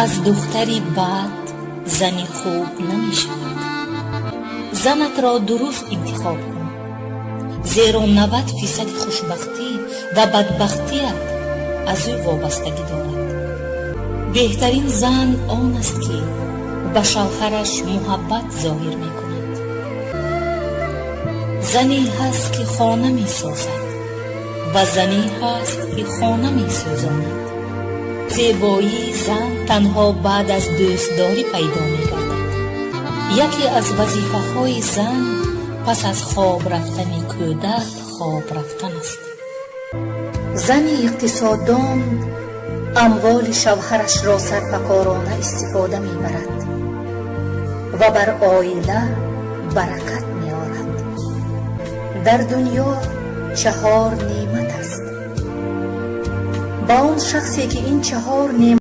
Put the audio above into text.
Аз духтари бад зани хуб намешавад. Занатро дуруст интихоб кун, зеро 90 фисади хушбахтӣ ва бадбахтият аз ӯ вобастагӣ дорад. Беҳтарин зан он аст, ки ба шавҳараш муҳаббат зоҳир мекунад. Зане ҳаст, ки хона месозад, ва зане ҳаст, ки хона месӯзонад. Зебоии зан танҳо баъд аз дӯстдорӣ пайдо мегардад. Яке аз вазифаҳои зан пас аз хоб рафтани кӯдак хоб рафтан аст. Зани иқтисоддон амволи шавҳарашро сарфакорона истифода мебарад ва бар оила баракат меорад. Дар дунё чаҳор неъмат аст. Ба он шахсе, ки ин чаҳор неъмат